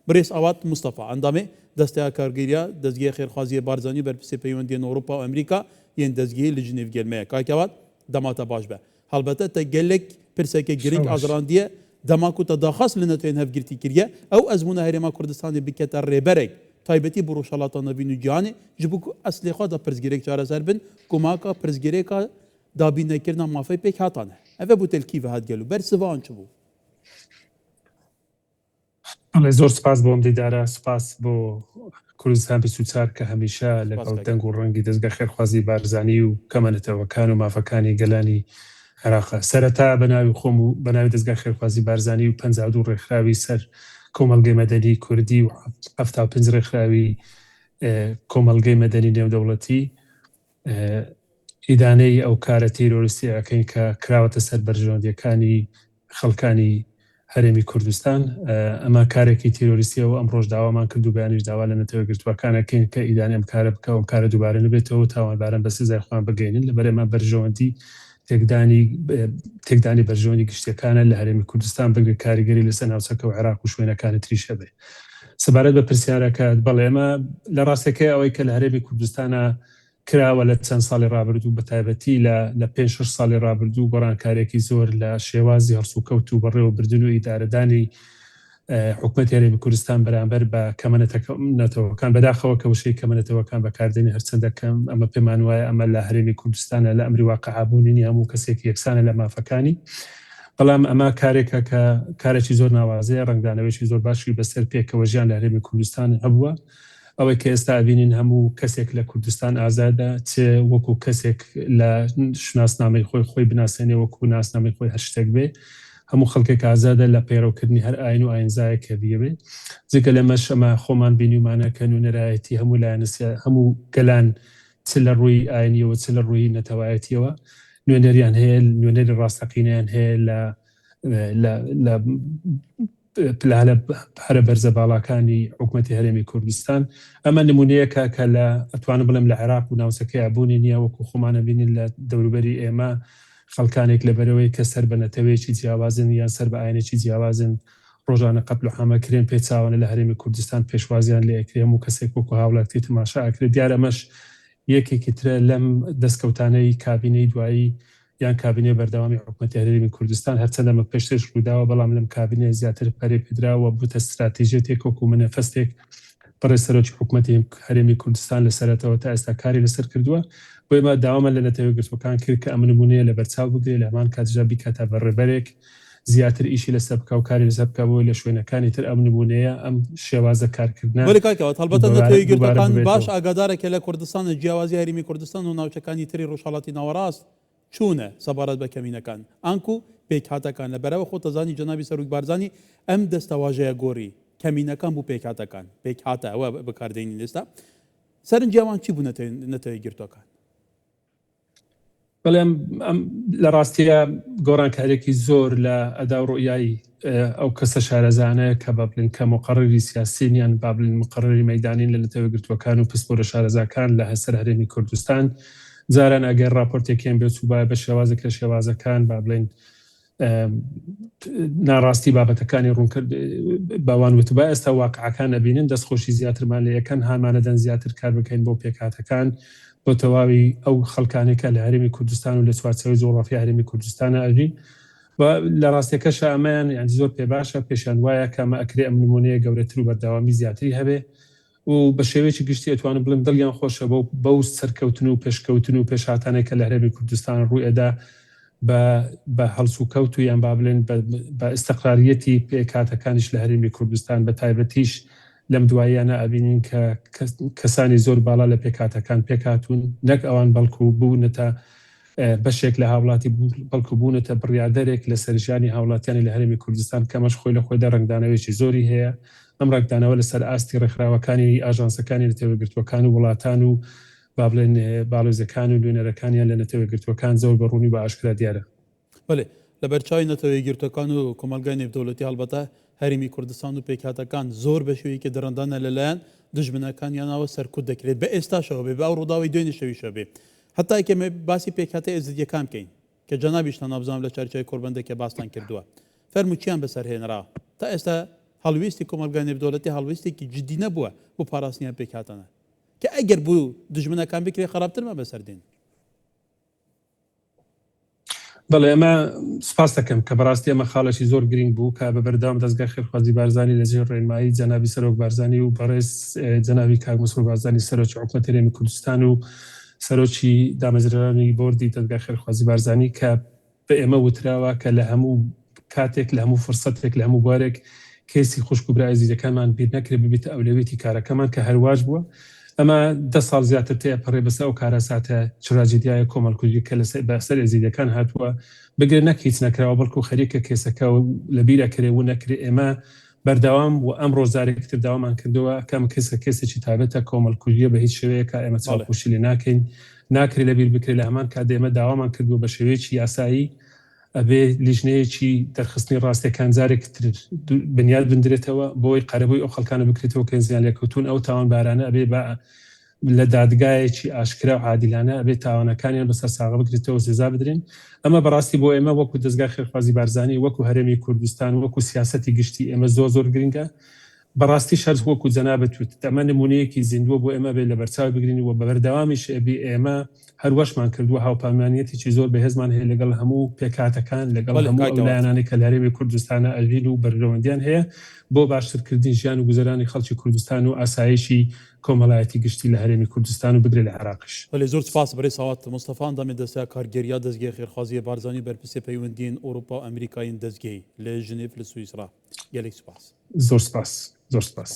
برێز ئاوات مستەفا ئەندامێ دەستەیا کارگێرییا دەزگەی خێرخوازیێ بارزانی و بەرپرسێ پەیوەندیێن ئەوروپا و ئەمریکا yên دەزگەی li Cinêv gel me ye. Kak Awat dema te baş be. Helbete te gelek pirseke giring Şewaş. azirandiye dema ku te daxwaz li netewên hevgirtî kiriye ew ezmûna Herêma Kurdistanê bikete rêberek taybetî bo Rojhilata Navîn û cîhanê ji bo ku eslê xwe de pirsgirêk çareser bin ku maka pirsgirêka dabînnekirina mafê pêkhatan e. Ev e bû te li kî ve hat gelo bersiva an çi bû? بەڵێ زۆر سپاس بۆ ئەم دیدارە، سپاس بۆ کوردستان 24 کە هەمیشە سپاس لەگەڵ کاک. دەنگ و ڕەنگی دەزگا خێرخوازی بارزانی و کەمە نەتەوەکان و مافەکانی گەلانی عێراقە. سەرەتا بە ناوی خۆم و بە ناوی دەزگای خێرخوازی بارزانی و 52 ڕێکخراوی سەر کۆمەڵگەی مەدەنی کوردی و 75 ڕێکخراوی کۆمەڵگەی مەدەنی نێودەوڵەتی ئیدانەی ئەو کارە تیرۆریستیە ئەکەین کە کراوەتە سەر بەرژەوەندیەکانی خەڵکانی هەرێمی کوردستان. ئەمە کارێکی تیرۆریستیە و ئەمڕۆش داوامان کرد و بەیانیش داوا لە نەتەوە یەکگرتووەکان ئەکەین کە ئیدانەی ئەم کارە بکا و ئەم کارە دووبارە نەبێتەوە و تاوانباران بە سزای خۆیان بگەینن. لەبەر ئێمە بەرژەوەندی تێکدانی تێکدانی بەرژەوەندی گشتیەکانە لە هەرێمی کوردستان بگرە کاریگەری لەسەر ناوچەکە و عێراق و شوێنەکانی تریش هەبێ. سەبارەت بە پرسیارەکەت، بەڵێ ئێمە لە ڕاستەکەی ئەوەی کە لە هەرێمی کوردستانە کراوە لە چەند ساڵی ڕابردوو بە تایبەتی لە لە پێنج شەش ساڵی ڕابردوو گۆڕانکاریەکی زۆر لە شێوازی هەڵسوکەوت و بەڕێوەبردن و ئیدارەدانی حکومەتی هەرێمی کوردستان بەرامبەر بە کەمە نەتەوەکان بەداخەوە کە وشەی کەمە نەتەوەکان بەکاردێنی هەرچەندە کەم ئەمە پێمان وایە ئەمە لە هەرێمی کوردستانە لە ئەمری واقعا بوونی نیە هەموو کەسێک یەکسانە لە مافەکانی بەڵام ئەمە کارێکە کە کارێکی زۆر ناوازەیە ڕەنگدانەوەیەکی زۆر باشی بەسەر پێکەوە ژیان لە هەرێمی کوردستان هەبووە ئەوەی کە ئێستا ئەبینین هەموو کەسێک لە کوردستان ئازادە چ وەکو کەسێک لە شوناسنامەی خۆی خۆی بناسێنێ وەکو ناسنامەی خۆی هەر شتێک بێ هەموو خەڵکێک ئازادە لە پەیڕەوکردنی هەر ئاین و ئاینزایەک کە بیەوێ جگە لەمەش ئەمە خۆمان بینیومانە کە نوێنەرایەتی هەموو لایەنە هەموو گەلان چ لە ڕووی ئاینیەوە چ لە ڕووی نەتەوایەتیەوە نوێنەریان هەیە نوێنەری ڕاستەقینەیان هەیە لە لە لە پلانە هەرە بەرزە باڵاکانی حکومەتی هەرێمی کوردستان. ئەمە نمونەیەکە کە لە ئەتوانم بڵێم لە عێراق و ناوچەکەیا بوونی نییە، وەکو خۆمان ئەبینین لە دەوروبەری ئێمە خەڵکانێک لەبەرئەوەی کە سەر بە نەتەوەیەکی جیاوازن یان سەر بە ئاینێکی جیاوازن ڕۆژانە قەتل و عام ئەکرێن، پێچاوانە لە هەرێمی کوردستان پێشوازیان لێ ئەکرێ، هەموو کەسێک وەکو هاوڵاتی تەماشا ئەکرێ. دیارە ئەمەش یەکێکی ترە لەم دەستکەوتانەی کابینەی دوایی یان کابینەی بەردەوامی حکومەتی هەرێمی کوردستان، هەرچەندە ئەمە پێشتریش ڕوویداوە، بەڵام لەم کابینەیە زیاتر پەرەی پێدراوە و بووتە ستراتیژیەتێک وەکو مەنێفەستێک بەڕێز سەرۆکی حکومەتی هەرێمی کوردستان لە سەرەتەوە تا ئێستا کاری لەسەر کردووە. بۆ ئێمە داوامان لە نەتەوە یەکگرتووەکان کرد کە ئەم نموونەیە لەبەرچاو بگرێ، لە هەمان کاتیشدا بیکاتە بە ڕێبەرێک زیاتر ئیشی لەسەر بکا و کاری لەسەر بکا بۆی لە شوێنەکانی تر ئەم نموونەیە، ئەم شێوازە کارکردنە بەڵێ کاک کاوە، هەڵبەتە دووبارە نەتەوە دووبارە یەکگرتووەکان باش ببێتەوە. ئاگادارە کە لە کوردستان جیاوازی هەرێمی کوردستان و ناوچەکانی تری ڕۆژهەڵاتی ناوەڕاست چوونە سەبارەت بە کەمینەکان ئانکو پێکهاتەکان لە بەرەوە خۆت دەزانی جەنابی سەروک بارزانی ئەم دەستەواژەیە گۆری کەمینەکان بو پێکهاتەکان پێکهاتە ئەوە بەکاردێنین ئێستا سەرنجی ئەوان چی بوو نەتەوە یەکگرتووەکان؟ بەڵێ ئەم لە ڕاستیە گۆڕانکاریەکی زۆر لە ئەدا و ڕوئیای ئەو کەسە شارەزانەیە کە با بڵێین کە مقەڕری سیاسین یان با بڵێین مقەڕری مەیدانین لە نەتەوە یەکگرتووەکان و پسپۆرە شارەزاکان لە سەر هەرێمی کوردستان جاران ئەگەر ڕاپۆرتێکیان بێچووبایە بە شێوازێک لە شێوازەکان با بڵێین ناڕاستی بابەتەکانی ڕوونکرد باوان وتبا ئێستا واقعەکان ئەبینن دەستخۆشی زیاترمان لە یەکەن هانمانەدەن زیاتر کار بکەین بۆ پێکهاتەکان بۆ تەواوی ئەو خەڵکانێک کە لە هەرێمی کوردستان و لە چوارچێوەی جوغرافی هەرێمی کوردستانە ئەژین و لە ڕاستیەکەشا ئەمەیان یان زۆر پێ باشە پێشیان وایە کە ئەمە ئەکرێ ئەم نمونەیە گەورەتر و بەردەوامی زیاتری هەبێ و بە شێوەیەکی گشتی ئەتوانم بڵێم دڵیان خۆشە بەو بەو سەرکەوتن و پێشکەوتن و پێشهاتانەی کە لە هەرێمی کوردستان ڕووی ئەدا بە بە هەڵسوکەوت و یان با بڵێن بە بە ئیستقراریەتی پێکهاتەکانیش لە هەرێمی کوردستان بە تایبەتیش لەم دواییانە ئەبینین کە کەسانی زۆر باڵا لە پێکهاتەکان پێکهاتوون نەک ئەوان بەڵکو بوونەتە بەشێک لە هاوڵاتی بەڵکو بوونەتە بڕیاردەرێک لەسەر ژیانی هاوڵاتیانی لە هەرێمی کوردستان کە ئەمەش خۆی لە خۆیدا ڕەنگدانەوەیەکی زۆری هەیە ئەم ڕەنگدانەوە لەسەر ئاستی ڕێکخراوەکانی ئاژانسەکانی نەتەوە یەکگرتووەکان و وڵاتان و با بڵێن باڵوێزەکان و نوێنەرەکانیان لە نەتەوە یەکگرتووەکان زۆر بە ڕوونی و بە ئاشکرا دیارە. بەڵێ، لەبەرچاوی نەتەوە یەکگرتووەکان و کۆمەڵگای نێودەوڵەتی هەڵبەتە هەرێمی کوردستان و پێکهاتەکان زۆر بە شێوەیەکی دڕندانە لەلایەن دوژمنەکانیانەوە سەرکوت دەکرێت بە ئێستاشەوە بێ بە ئەو ڕووداوەی دوێنێ شەویشەوە بێ هەتا ئێمە باسی پێکهاتە ئێزدییەکان بکەین کە جەنابیشتان نابزانم لە چارچێوەی کۆڕبەندەکە باستان کردووە فەرموو چیان بەسەر هێنرا تا ئێستا؟ هەڵوێستی کۆمەڵگای نێودەوڵەتی هەڵوێستێکی جدی نەبووە بۆ پاراستنی ئەم پێکهاتانە کە ئەگەر بۆ دوژمنەکان بکرێ خراپترمان بەسەر دێن. بەڵێ ئەمە سپاس دەکەم کە بەڕاستی ئەمە خاڵێکی زۆر گرنگ بوو کە بە بەردەوام دەزگای خێرخوازی بارزانی لە ژێر ڕێنمایی جەنابی سەرۆک بارزانی و بەڕێز جەنابی کاک مەسرور بارزانی سەرۆکی حکومەت هەرێمی کوردستان و سەرۆکی دامەزرێنەرانی بۆردی دەزگای خێرخوازی بارزانی کە بە ئێمە وتراوە کە لە هەموو کاتێک لە هەموو فرسەتێک لە هەموو بوارێک کەیسی خوشک و برا ئێزیدەکانمان بیر نەکرێت ببیتە ئەولەویەتی کارەکەمان کە هەرواش بووە ئەمە دە ساڵ زیاتر تێئەپەڕێ بەسەر ئەو کارەساتە تراجیدیایە کۆمەڵکوژی کە لەسەر بەسەر ئێزیدەکان هاتووە بگرە نەک هیچ نەکراوە بەڵکو خەریکە کەیسەکە لەبیر ئەکرێ و نەکرێ ئێمە بەردەوام و ئەمڕۆش جارێکی تر داوامان کردووە کە ئەم کەیسە کەیسێکی تایبەتە کۆمەڵکوژییە بە هیچ شێوەیەکە ئێمە چاوپۆشی لێ ناکەین ناکرێ لەبیر بکرێ لە هەمان کاتدا ئێمە داوامان کردووە بە شێوەیەکی یاسایی ئەبێ لیژنەیەکی دەرخستنی ڕاستیەکان جارێک تر بنیات بندرێتەوە بۆی قەرەبووی ئەو خەڵکانە بکرێتەوە کە زیان لێکەوتوون ئەو تاوانبارانە ئەبێ بە لە دادگایەکی ئاشکرا و عادیلانە ئەبێ تاوانەکانیان بەسەر ساغە بکرێتەوە سزا بدرێن ئەمە بەڕاستی بۆ ئێمە وەکو دەزگای خێرخوازی بارزانی وەکو هەرێمی کوردستان وەکو سیاسەتی گشتی ئێمە زۆر زۆر گرنگە بەڕاستیش هەر وەکو جەنابت وتت ئەمە نمونەیەکی زیندووە بۆ ئێمە ئەبێ لەبەرچاوی بگرین و بەبەردەوامیش ئەبی ئێمە هەروەشمان کردووە هاوپەیمانیەتێکی زۆر بەهێزمان هەیە لەگەڵ هەموو پێکهاتەکان لەگەڵ بەڵێ هەموو کاک ئەو ئاوات. لایەنانەی کە لە هەرێمی کوردستانا ئەژین و بەرژەوەندیان هەیە بۆ باشترکردنی ژیان و گوزەرانی خەڵکی کوردستان و ئاسایشی کۆمەڵایەتی گشتی لە هەرێمی کوردستان و بگرە لە عێراقیش. بەلێ زۆر سپاس بەرێز ئاوات مستەفا ئەندامی دەستەیا کارگێریا دەزگەی خێرخوازیێ بارزانی و بەرپرسێ پەیوەندیێن ئوروپا و ئەمریکایێن دەزگەی لە ژنێف لە سویسرا. گەلێک سپاس. زۆر سپاس زۆر سپاس.